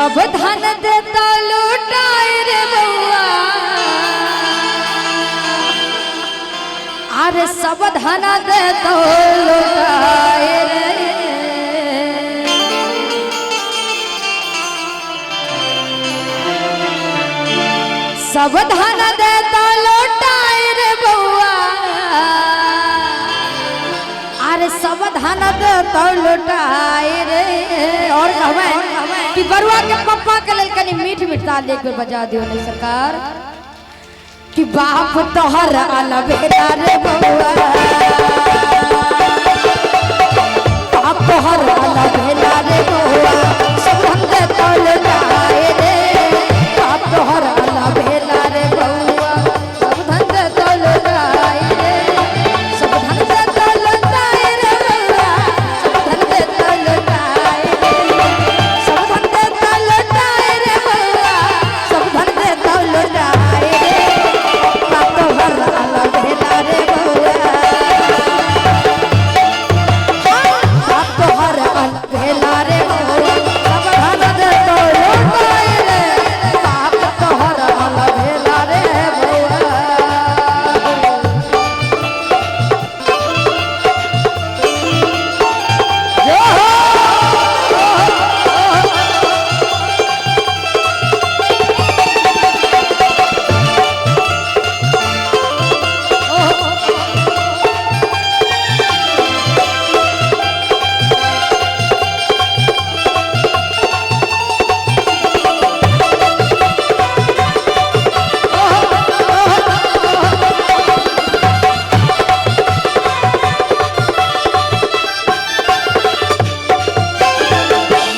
सब धन देता लुटाए रे बउआ, अरे सब धन देता लुटाए रे। सब धन देता लुटाए रे बउआ, अरे सब धन देता लुटाए रे। और कहबै कि बरुआ के पप्पा के लेल कनी मीठ मीठ ताल एक बेर बजा दियो नहीं सरकार, कि बाप तोहर अलबेला रे बउआ, बाप तोहर अलबेला रे बउआ, सब धन देता लुटाए रे। बाप तोहर अलबेला रे बउआ, सब धन देता लुटाए रे, सब धन देता लुटाए रे बउआ, सब धन देता लुटाए रे, सब धन देता लुटाए रे बउआ, सब धन देता लुटाए रे। बाप तोहर अलबेला रे बउआ, बाप तोहर अलबेला रे बउआ, सब धन देता लुटाए रे। बाप तोहर अलबेला रे बउआ।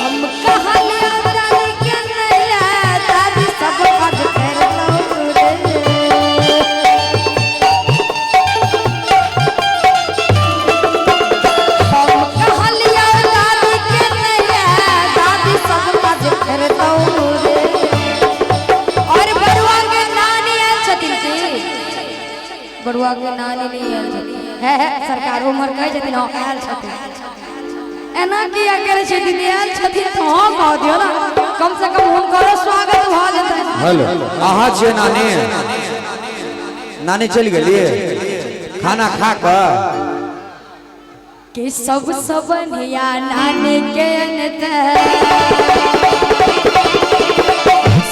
हम कहलियो दादी के नैया, दादी सब काज करलौ रे। हम कहलियो दादी के नैया, दादी सब काज करलौ रे। और बरुआ के नानी आयल छथिन की? बरुआ के नानी नहीं आयल छथिन। है सरकार उमर कहै छथिन, हँ आयल छथिन। एना किया करै छथिन? आयल छथिन तऽ हँ कह दियौ ने, कम से कम हुनकरो स्वागत भऽ जेतनि। हेलो, अहाँ छियै नानी? नानी चलि गेलियै खाना खा कऽ? कि सब सबनिया नानी के अनते,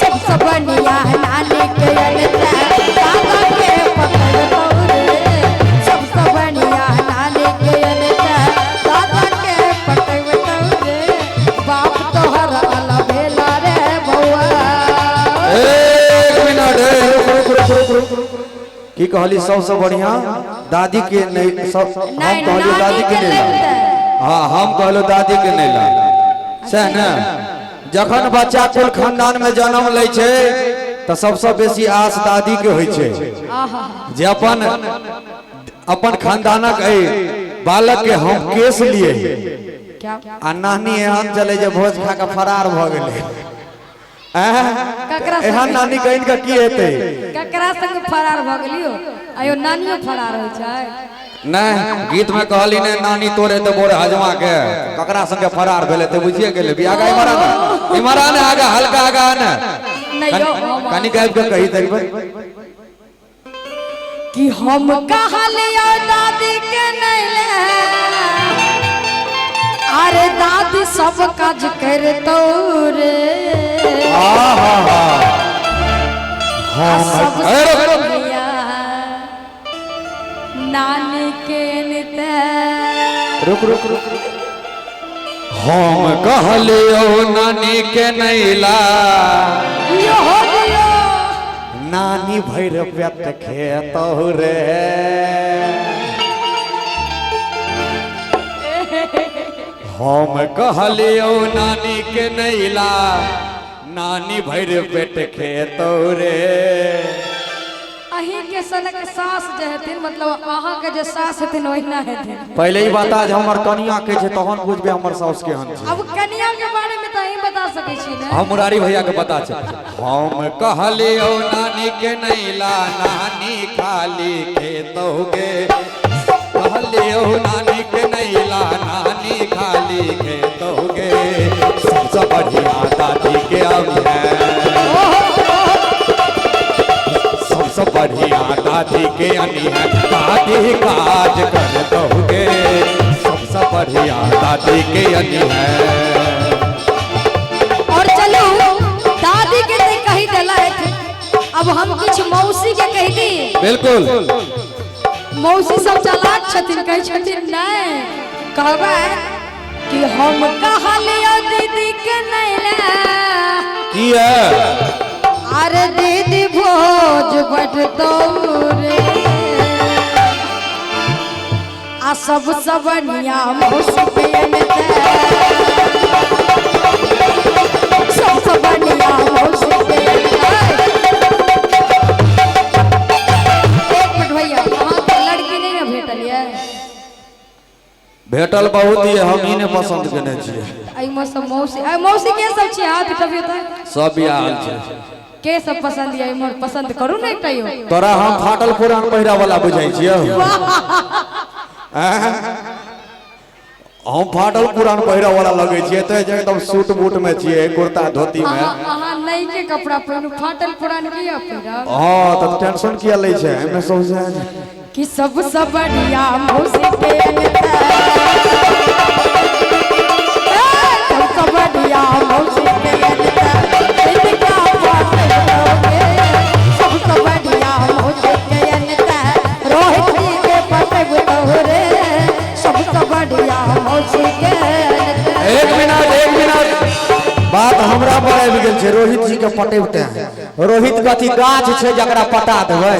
सब सबनिया नानी के अनते, दादा के पकड़तौ रे। सब सबनिया नानी के अनते, दादा के पकड़तौ रे। बाप तोहर अलबेला रे बउआ। एक मिनट, ए, रुक रुक रुक रुक रुक। की कहली सबसे बढ़िया दादी के नहीं सब? हम नहीं, कहलियो दादी के नानी के नहीं ला। लेतै। हाँ, हम कहलो दादी के नहीं ला, सएह ने? जखन बच्चा कुल खानदान में जन्म लै छै तऽ सबसे बेसी आस दादी के होइ छै, आहा जे अपन अपन खानदानक एहि बालक के हम केस लिए। क्या आ नानी एहन चले जे भोज खा के फरार भऽ गेलै। ककरा एहन संगे? नानी कहिन के की हेतै? ककरा संग फरार भऽ गेलियो? आयो नानियो फरार होइ छै? नहीं, गीत में कहली ने, नानी तोरे तो बोरे हजमा के ककरा संगे फरार भेले ते बुझिए गेले। भी आगा इमरा ना, इमरा ने आगा, हल्का आगा ने। नहीं यौ, हम कनी गाबि के कही देखबै। कि हम कहलियो दादी के नहीं ले, अरे दादी सब काज करतौ रे। आहा हा, हम सब ए, रुक, रुक। सबनिया नानी के निते। रुक रुक रुक। हम कहलियो नानी के नैला, यो हो दियो। नानी भैर पेट खेतौ रे। हम कहलियो नानी के नैला, नानी भैर पेट खेतौ रे। अहीं के सनक सास जे हेथिन, मतलब अहाँ के जे सास हेथिन ओहिना हेथिन। पहिले ई बता जे हमर कनिया के छै, तहन बुझबै हमर साउस केहन छै। अब कनिया के बारे में तऽ अहीं बता सकै छी ने। हम मुरारी भैया के पता छै। हम कहलियो नानी के नैला, नानी खाली खेतौ गे। कहलियो नानी के नैला, नानी खाली खेतौ गे। सबसे बढ़िया दादी के के अनी है, दादी काज कर दोगे, सबसे बढ़िया दादी के अनी है। और चलो दादी के ते कही दिलथि, अब हम किछु मौसी के कह दी। बिल्कुल। मौसी सब चालाक छथिन, कहै छथिन नहीं कहबै कि हम कहलियो दीदी के नहीं ले। किया? अरे दीदी भोज बटतौ रे, आ सब सब बढ़िया मौसी के अनतै, सब सब बढ़िया मौसी के अनतै। एक मिनट भैया, अहाँके लड़की नहीं ने भेटल ये? भेटल बहुत ये, हम ही ने पसंद केने छियै। एहिमे सब मौसी, आ मौसी के सब छियै? हाथ उठबियौ तऽ। सब बियाहल छै। के सब पसंद ये? इम्हर पसंद करू ने एकटा यौ। तोरा हम फाटल पुरान पहिरा वाला बुझाइ छियौ? हम फाटल पुरान पहिरा वाला लगै छियै तऽ जे एकदम सूट बूट में छियै, कुर्ता धोती में। अहाँ नई के कपड़ा पहिरू, फाटल पुरान किया पहिरब? हाँ तऽ टेंशन किया लै छै? एहिमे सौंसे कि सब सब बढ़िया मौसी के अनतै, सब सब बढ़िया मौसी के अनतै, दीदी का पटबोगे, सब सब बढ़िया मौसी के अनतै, रोहित जी के पटबो रे, सब सब बढ़िया मौसी के अनतै। एक मिनट, एक मिनट, बात हमरा पर आबि गेल छै। रोहित जी के पटेबते, रोहित कथी गाछ छै जकरा पटा देबै?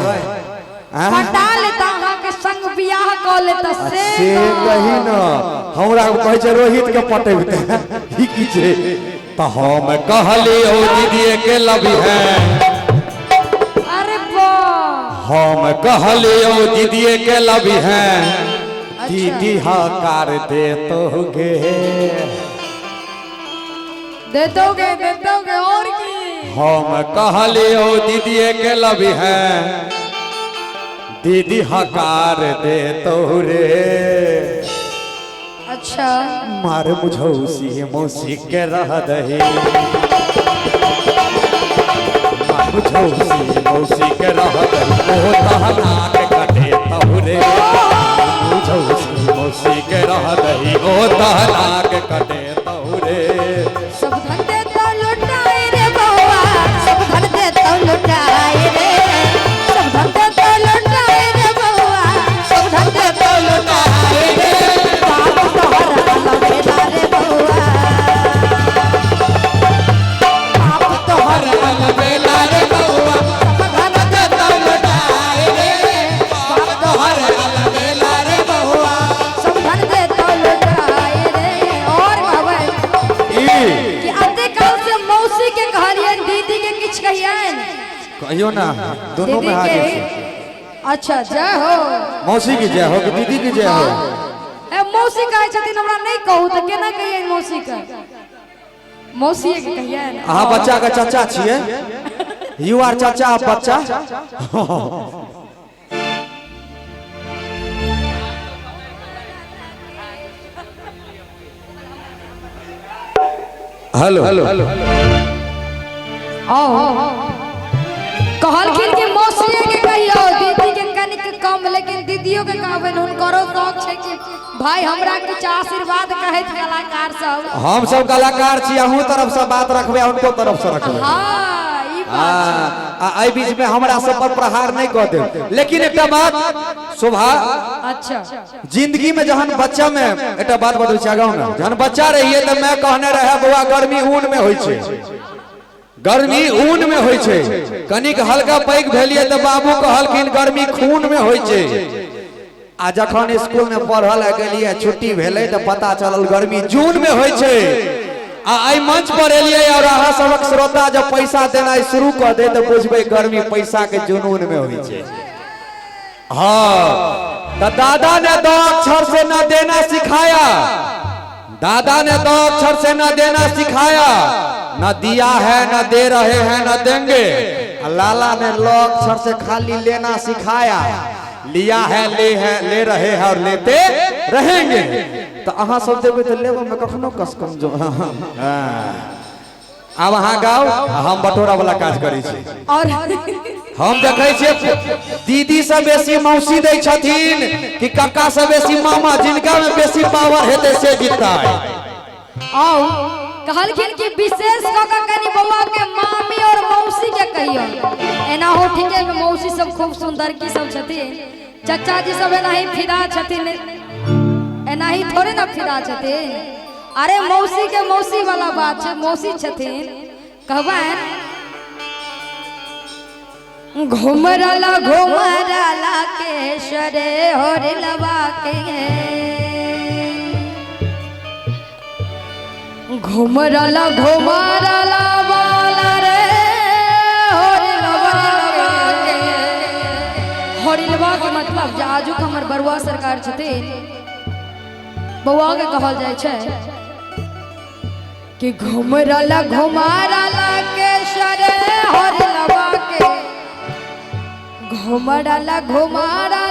पटा लेता, अहाँके संग बियाह कऽ लेता से कही न, हमरा कहै छै रोहित के पटेबते, ई की छै? तऽ हम कहलियौ दीदी के लबी है। अरे वाह। हम कहलियौ दीदी के लबी है, दीदी हकार दे तोगे, दे दोगे, दे दोगे और की। हम कहलियौ दीदी के लबी है, दीदी हकार दे तोरे। अच्छा। मार मुझौसी मौसी के रह दही, मार मुझौसी मौसी के रह दही, ओ तहना के कटे तोरे, मुझौसी मौसी के रह दही, ओ तहना के कटे तोरे। सब धन दे तो लुटाए रे बउआ, सब धन दे तो लुटाए रे, सब धन दे तो लुटाए रे बउआ, सब धन दे तो लुटाए रे, बाप तोहर अलबेला रे बउआ, बाप तोहर अलबेला रे बउआ, सब धन दे तो लुटाए रे, बाप तोहर अलबेला रे बउआ, सब धन दे तो लुटाए रे। और कहबै ई कि अते काल से मौसी के कहलियन, दीदी के किछ कहियन? कहियो ना, दोनों में दीदी हाजिर के छै। अच्छा जय हो। मौसी की जय हो कि दीदी की जय हो? ए मौसी कहै छथिन हमरा नहीं कहू तऽ केना कहियन मौसी के? मौसी के कहियन। अहाँ बच्चा के चाचा छियै, you आर चाचा, आप बच्चा। Hello hello. आओ कहलखिन कि मौसी के कहियो, दीदी के कनिक कम, लेकिन दीदियों के कहबनि, हुनकरो शौक छै कि भाई हमरा किछु आशीर्वाद कहैत कलाकार सब। हम सब कलाकार छी, अहूँ तरफ से बात रखबै, हुनको तरफ से रखबै। हाँ ई बात। आ एहि बीच में हमरा सब पर प्रहार नहीं कऽ देब, लेकिन एकटा बात शोभा। अच्छा। जिंदगी में जहन बच्चा में एकटा बात बतबै छी आगाँ ने, जहन बच्चा रहिए तऽ मैं कहने रहे बौआ गर्मी ऊन में होइ छै, गर्मी ऊन में होइ छै। कनिक हल्का पैघ भेलिए तऽ बाबू कहलखिन गर्मी खून में होइ छै। आ जखन स्कूल में पढ़ऽ लए गेलिए, छुट्टी भेलै तऽ पता चलल गर्मी जून में होइ छै। आ एहि मंच पर एलियै और अहाँ सबक श्रोता जब पैसा देनाइ शुरू कऽ दे तऽ बुझबै गर्मी पैसा के जुनून में होइ छै। हाँ तऽ दादा ने 2 अक्षर से न देना सिखाया, दादा ने 2 अक्षर से न देना सिखाया, न दिया है न दे रहे हैं न देंगे। लाला ने ल अक्षर से खाली लेना सिखाया, लिया है ले है ले रहे हैं और लेते रहेंगे। तो अहाँ सब देबै तऽ लेबऽ में कखनो कस कमजोर। आब अहाँ गाओ, हम बटोरा वाला काज करै छी। और हम देखै छियै दीदी से बेसी मौसी दै छथिन कि काका से बेसी मामा, जिनका में बेसी पावर हेतै से जीततै। आओ कहलखिन कि विशेष कऽ कऽ कनि बौआ के मामी और मौसी के कहियो। एना हो ठीके में मौसी सब खूब सुंदर की सब छथिन, चचा जी सब एनाही फिदा छथिन, एनाही थोड़े ना फिदा छथिन। अरे मौसी के मौसी वाला बात छै, मौसी छथिन। कहबनि घुमरला घुमरला केशरे होरलवा के, घुमरला घुमरला वाला रे होरलवा के। होरलवा के मतलब जे आजुक हमर बरुआ सरकार छथिन, बौआ के कहल जाइ छै कि घुमरला घुमरला केशरे होरलवा के, घुमरला घुमरला